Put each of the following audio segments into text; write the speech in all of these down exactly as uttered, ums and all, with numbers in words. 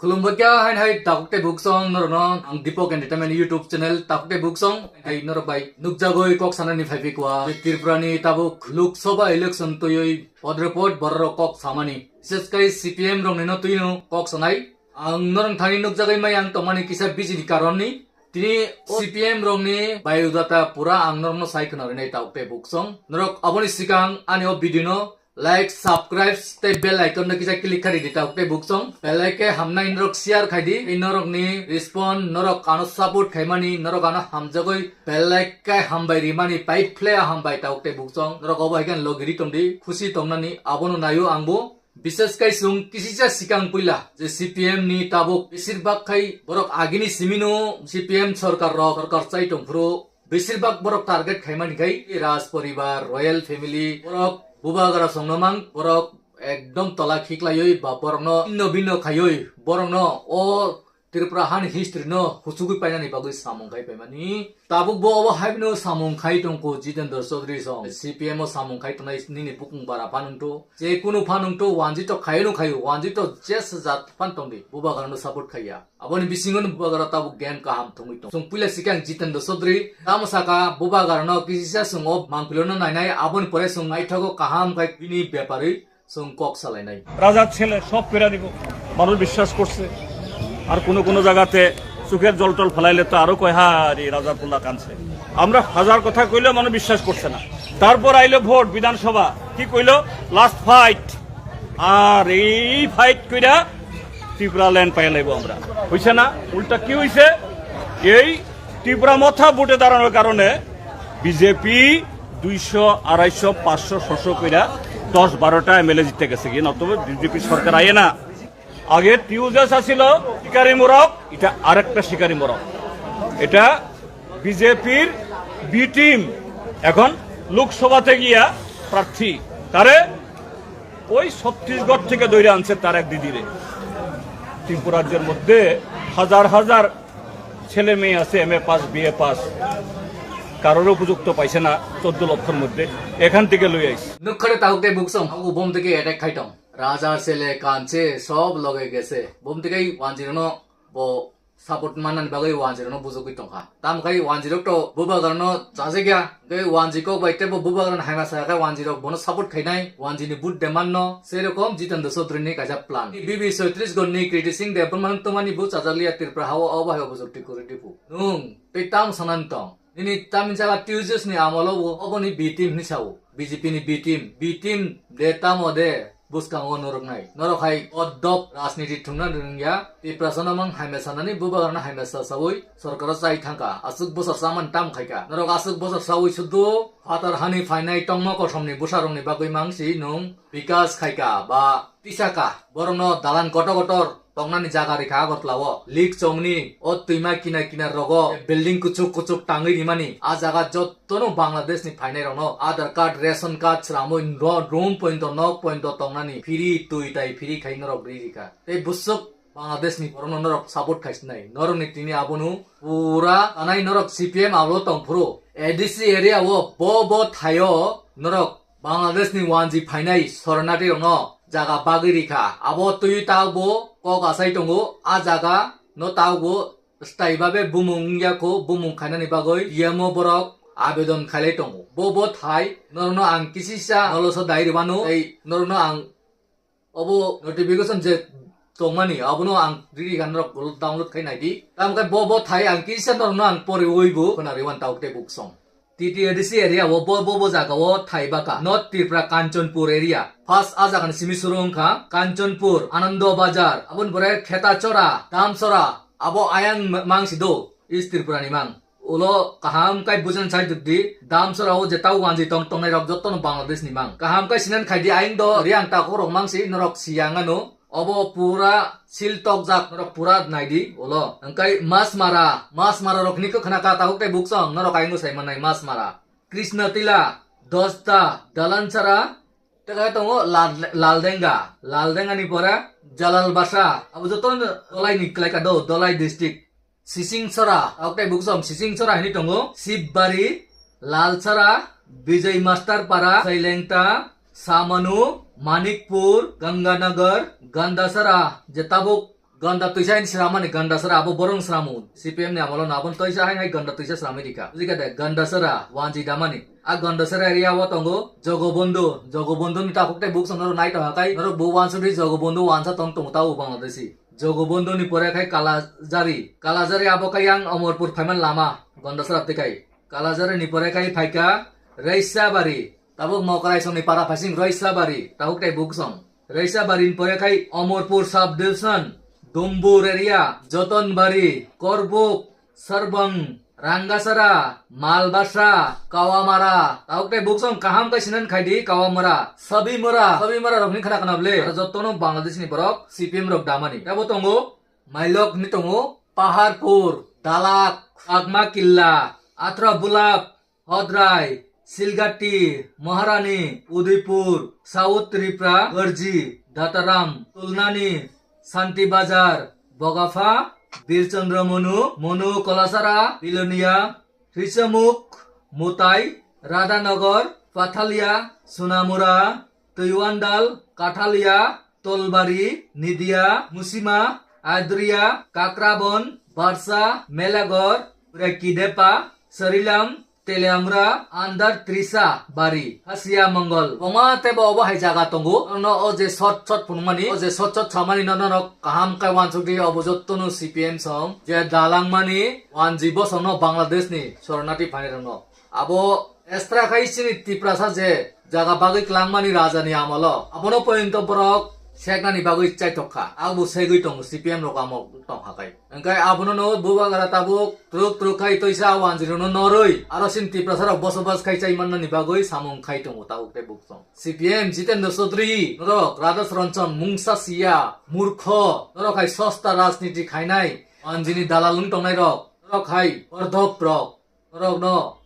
Khulumbaikha hain hai tabuk tei buksong norokno ang Deepak Entertainment YouTube channel tabuk tei buksong hai norok bai nukjagoi kok sanani phaiphikwa Tripura ni tabuk Lok Sabha election twiwi podre pod bororok kok samani, bises kai C P M rokni no twino kok sanai. Ang norok thani nukjagoi mai ang tongmani kisa bijini karon ni. Tini C P M rokni biodata pura ang norokno sai khwna rinai tabuk tei buksong. Norok aboni sikang ani o video no like, subscribe tei bell icon no kisa click kha ridi tabuk tei buksong. Belai khe hamnai norok share khai di. Tei norokni respond, norok ano support khaimani, norok ano hamjagoi belai khe hambai rimani, pai phle hambai tabuk tei buksong. Norok obo hai khe logi ri tongdi, khusi tongnani abono naio angbo. Bises kai chwng kisisa sikang puila je C P M ni tabuk besir bak khai borok agini simino C P M sorkar rok sorkar chai tongphuru besir bak borok target khaimani khai Raj poribar, royal family, borok bubagra songno mang, borok ekdom tola khiklaiwi ba borokno inno binno khaiwi borokno o Tripura hani history no huchugwi painani bagwi samung khai paimani. Tabuk bo obo hai bino samung khai tongkho Jitendra Chaudhary song. C P M o samung khai tongnai nini bukung bara phanungto. Je kunu phanungto wanji to khayo no khayo, wanji to jes jat phan tongdi. Bubagra no support khaiya. Aboni bisingo no bubagra tabuk game kaham thongwi tong. Chwng puila sikang Jitendra Chaudhary tamo saka bubagra no kisisa chwng o mangpilo no nainai, aboni pore chwng naithogo kaham khai bini beparwi chwng kok salainai. রাজার ছেলে সব ফেরা দিব। মানুষ বিশ্বাস করছে। আর কোনো কোনো জায়গাতে চোখের জল টল ফেলাইলে তো আরো কয়, "হা রে, রাজার পোলা কাঁদছে।" আমরা হাজার কথা কইলেও মানুষ বিশ্বাস করছে না। তারপর আইলো ভোট, বিধানসভা, কি কইলো? Last fight. আর এই ফাইট কইরা ত্রিপুরা ল্যান্ড পাই লাইবো আমরা। হইছে না? উল্টা কি হইছে? এই ত্রিপুরা মথা ভোটে দাঁড়ানোর কারণে বিজেপি দুইশো, আড়াইশো, পাঁচশো, ছশো কইরা দশ বারোটা এমএলএ জিতে গেছে কি, নতুবা বিজেপি সরকার আইয়ে না। আগে টিউজাস আছিল শিকারি মোরগ, এটা আরেকটা শিকারি মোরগ। এটা বিজেপির বি টিম এখন লোকসভাতে গিয়া প্রার্থী। কারে? ওই ছত্তিশগড় থেকে দৌড়ে আনছে তার এক দিদিরে। ত্রিপুরাজ্যের মধ্যে হাজার হাজার ছেলে মেয়ে আছে এমএ পাস, বিএ পাস, কারোর উপযুক্ত পাইছে না চোদ্দ লক্ষর মধ্যে, এখান থেকে লই আইছে। Nukkore tabuk tei buksong hago bom teke attack khai tong. Rajar sele kanche sob loge gese. Bom teke wanjirno bo support manani bagwi wanjirno bujogwi tongkha. Tam khai wanjirok to bubagrano chajagya. Tei wanji kok bai tebo bubagrano haima saya khai wanjirok bono support khainai. Wanjini vote demand no. Sei rokom Jitendra Chaudhary ni kaisa plan. B B soitris gor ni Kriti Singh Debbarma nung tongmani bo chajakliya Tripura hao obo hai obo jok tikuri dipu. Nung tei tam sanan tong. Nini tamni jaga Tuesdays ni amolo bo oboni B team hinwi sao. B J P ni B team. B team de tamo de bwskango noroknai. Norok hai odop rajniti thwngna rwngya. Tiprasano mang haimesa nani bubagrano haimesa sawi sorkaro chai thangkha. Aswk bwsa chamani tam khaikha. Norok aswk bwsa sawi sudu phatar hani phainai tongma kothomni bwsarokni bagwi mangsi nung bikas khaikha ba tisaka. Borokno dalan kotor kotor tongnani jaga rikha Agartala o. Leak chongni o twima kinar kinar rogo building kuchuk kuchuk tangwi rimani. A jaga jottono Bangladesh ni phainai rokno Aadhaar card, ration card sramwi ro-, room pointo nok pointo tongnani free twi tai free khai norok ri rikha. Tei bwswk Bangladesh ni borokno norok support khaisinai. Norokni tini abono pura tanai norok C P M abo tongphuru. A D C area o bo bo thaio norok Bangladesh ni wanji phainai soronati rokno jaga bagwi rikha. Abo twi taubo kok asai tongo. A jaga no taubo staibabe bumung wngya kho, bumung khainani bagwi D M o borok abedon khailai tongo. Bo bo thai norokno ang kisisa noloso dai rwmano tei norokno ang obo notification je tongmani, abono ang riri gan rok download khai nai di. Tamo khe bo, bo thai ang kisa norokno ang pori oi bo khna ri wan tau tei buksong. T T A D C area o bo, bo, bo jaga o thai baka. North Tripura Kanchanpur area. First a jaga ni simi suru wngkha Kanchanpur, Anando Bazar, aboni pore Kheta Chora, Damchora, abo ayang ma-, mang si do, East Tripura ni mang. Ulo kaham kai bujan sai dukdi, Damchora o je tau wanji tong tongnai rok jotto no Bangladesh ni mang. Kaham kai sinan khai di aing do, riang ta khorok mang si norok siyang ano. Obo pura sil tokjak norok pura nai di ulo. Hingkai Masmara, Masmara rok ni khe khna ka tabuk tei buksong norok aing sai manai Masmara. Krishna Tila, Dosta, Dalanchara, tei tongo Lal-, Laldenga, Laldenga ni pore Jalal Basa, abo jotto no Dolai ni kelai ka do, Dolai district. Sising Sora, ok tei buksong Sising Sora hini tongo, Sibari, Lalsara, Bijay Master Para, Sailengta, Samanu, Manikpur, Ganganagar, Gandasara, je tabuk Ganda twisa hain sramani, Gandasara abo borong sramu. C P M ni amolo no abon toisa hain hai Ganda twisa sramwi rika. Bujikha de, Gandasara, Wanji damani. A Gandasara area o tongo Jogobondhu. Jogobondhu ni takhuk tei buk song norok nai tongkha kai. Norok bo wansugwi Jogobondhu wansa tong tongo tabo Bangladeshi. Jogobondhu ni pore khai Kalajari. Kalajari abo khai yang Omorpur phaiman lama. Gandasara tei khai. Kalajari ni pore khai phaikha Reisabari. Tabuk Mokrai songni para phaising Roisabari, tabuk tei buksong. Roisabari ni pore khai Omorpur subdivision, Dumbur area, Jotonbari, Korbuk, Sarbang, Rangasara, Malbasa, Kawamara, tabuk tei buksong kaham khai sinan khaidi Kawamara, Sabimara, Sabimara rokni khana khana ble. Aro jotono Bangladesh ni borok C P M rok damani. Tabo tongo, Mailok ni tongo, Paharpur, Dalak, Akma Killa, Atrabulap, Hodrai, Silgati, Maharani, Udaipur, South Tripura, Garji, Dataram, Tulnani, Santi Bazar, Bogapha, Birchandra Monu, Monu Kolasara, Bilonia, Hrisamuk, Mutai, Radhanagar, Pathalia, Sunamura, Tuiwandal, Kathalia, Tolbari, Nidia, Musima, Adria, Kakrabon, Barsa, Melagor, Rekidepa, Sarilam, Teleamra, Andar Trisa, Bari, Hasia Mongol. Boma tebo obo hai jaga tongo. No o je short short phunukmani, o je short short samani no norok kaham kai wansukdi obo jottono C P M song. Je dalangmani wanji bosongno Bangladesh ni soronati phainai rokno. Abo extra khai chini Tiprasa je jaga bagwi klangmani raja ni amolo, abono pointo borok seknani bagwi chaithok kha. Abo segwi tongo C P M rok amo tong kha kai. Hwnkhe abono no bubagra tabuk truk truk khai toisa wanjirino norwi aro chini Tiprasa rok bosobas khai chai mannani bagwi samung khai tongo tabuk tei buksong. C P M Jitendra Chaudhary norok Radha Ranjan mungsa siya murkho norok hai sosta rajniti khainai wanjini dalal wng tongnai rok norok hai gordhop rok. Norokno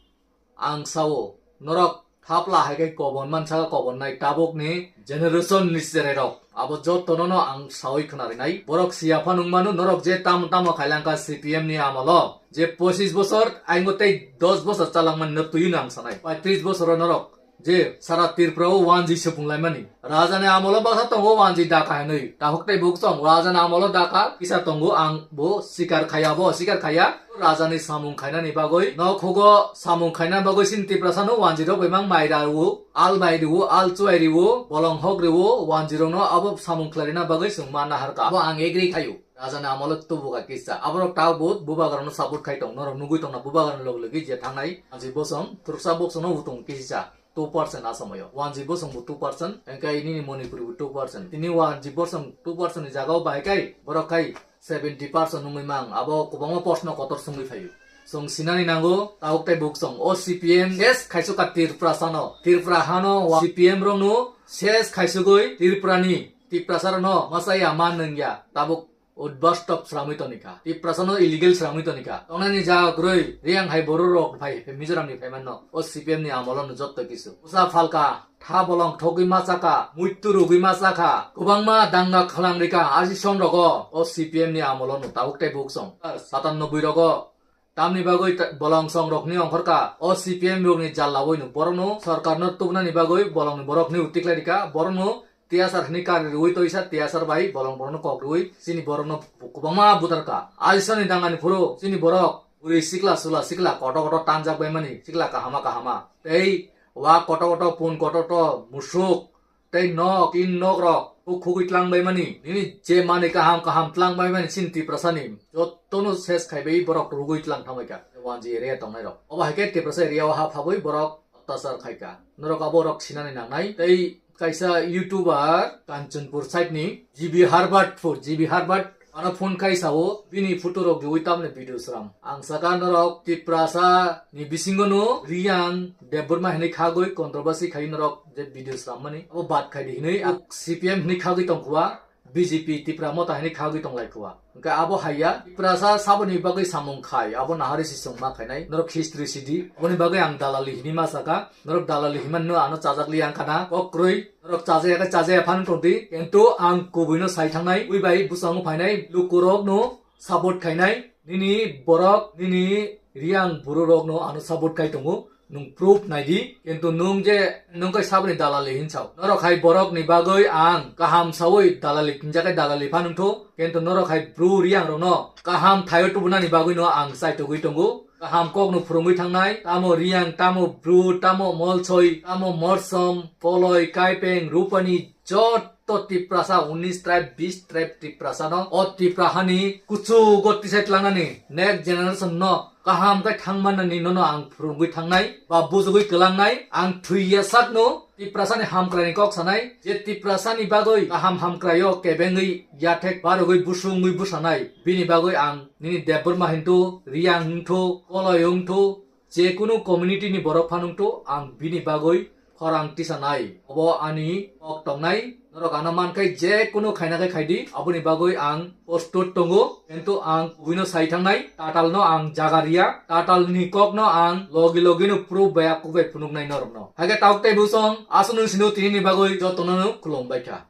ang sao, norok thapla hai khe kobon mansa kha kobonnai tabukni generation ni cherai rok. Abo jotono no ang sawi khna rinai. Borok siya phano wng mano, norok je tamo tamo khailangkha C P M ni amolo. Je pochis bosor, aingo tei dos bosor chalangmani no twiwi no ang sanai. Paitris bosoro norok je sara Tripura o wanji supung laimani. Raja ni amolo baksa tongo wanji daka hinwi. Takhuk tei buksong raja ni amolo daka kisa tongo, ang bo sikar khaya bo, sikar khaya. Raja ni samung khainani bagwi, nokhugo samung khaina bagwi chini Tiprasa no wanji rok bai mang mai rw, al bai rw, al chuai rw, bolong hok rw, wanji rok no abo samung khlairina bagwi chwng ma naharka. Abo ang agree khaio. Raja ni amolo tubuka kisa. Aborok ta bo bubagra no support khai tong. Norok nugwi tongna bubagra no log logi je thangnai. Wanji bosong, Tripura bosong no utung kisa. Two percent Asam o. Wanji bosong bo two percent, hwnkhe nini Manipuri bo two percent. Tini wanji bosong two percent ni jaga o bahai kai, borok khai seventy percent wngwi mang. Abo kwbangma proshno kotor swngwi phaio. Chwng sinani nango, tabuk tei buksong. O C P M ses khaisukha Tripura sano. Tripura hano wa-, C P M rokno ses khaisugwi Tripura ni Tiprasa rokno masa ya ma nung ya. Tabuk Udbastop sramwi tonikha. Tiprasano illegal sramwi tonikha. Tongnani jaga kwrwi, Riang hai borok rok phai, phai Mizoram ni phaimanno. O C P M ni amolo no jotto kisu. Usa phalka, tha bolong thogwi ma chakha, muitu rugwi ma chakha. Kwbangma danga khwlang rikha, asison rogo. O C P M ni amolo no tabuk tei buksong. Satanno bui rogo. Tamni bagwi ta-, bolong song rokni ongkhorka. O C P M rokni jalla boino borokno sorkarno tubunani bagwi bolongni borokni uti khlai rikha. Borokno T S R hwnwi kari rwui toisa T S R bai bolong borokno kok rwui chini borokno kwbangma butarka. Aisani dangani phuru chini borok bwrwi sikla chwla sikla koto koto tanjak baimani sikla kahama kahama. Tei wa koto koto pun koto koto musuk tei nok in nok rok khuk khugwi tlang baimani. Nini je manwi kaham kaham tlang baimani chini Tiprasani jottono ses khaibai borok rwgwi tlang thangbaikha. Wanji area tongnai rok. Obo hai khe Tiprasa area o ha phabwi borok attachar khaikha. Norok abo rok sinani nangnai. Tei kaisa YouTuber Kanchanpur side ni G B Herbert phur, G B Herbert ano phone khai sao, bini photo rok riui tamni video sram. Ang saka norok Tiprasa ni bisingo no Riang Debbarma hinui khagwi controversy khai norok je video sram mani. Abo bad khai di hinui ang C P M hinui khagwi tongkhuwa. B J P Tipra Motha hinui khagwi tonglaikhuwa. Hwnkhe abo haiya, Tiprasa saboni bagwi samung khai, abo nahari si chwng ma khainai, norok history sidi. Aboni bagwi ang dalali hinui ma saka, norok dalali hinmano ano chajak li ang khana, kok kwrwi, norok chajaya khe chajaya phano tongdi, kintu ang kubuino sai thangnai, ui bai bwskango phainai, lukurokno support khainai, nini borok, nini Riang bururokno ano support khai tongo. nwng proof nai di, kintu nwng je nwng kai saboni dalali hinsao. Norok hai borok ni bagwi ang kaham sawi dalali, hinjakai dalali pha nwngthu, kintu norok hai bru riang rokno kaham thaio tubunani bagwi no ang chaitugwi tongo. Kaham kok no phwrwngwi thangnai, tamo riang, tamo bru, tamo molsoi, tamo morsom, poloi, kaipeng, rupani, joto Tiprasa, unis tribe, bis tribe Tiprasa no, o Tipra hani kuchugo tisai tlangnani, next generation no kaham khe thangmannani nono ang phwrwngwi thangnai, ba bujugwi kwlangnai, ang thwiya sakno Tiprasani hamkraini kok sanai, je Tiprasani bagwi kaham hamkraio kebengwi yathek barogwi busungwi busanai, bini bagwi ang nini Debbarma hintu, Riang hintu, Koloi hintu, je kunu community ni borok phanungtu ang bini bagwi khorang tisanai. Obo ani kok tongnai. Norok ano mankhai je kunu khaina khe khaidi, aboni bagwi ang postut tongo. Kintu ang kubui no sai thangnai, tatal no ang jaga riya, tatal ni kok no ang logi logi no proof bai akuk bai phunuknai norok no. Haikhe tauk tei busong, aswk nung sino tini ni bagwi jotono no khulum bai kha.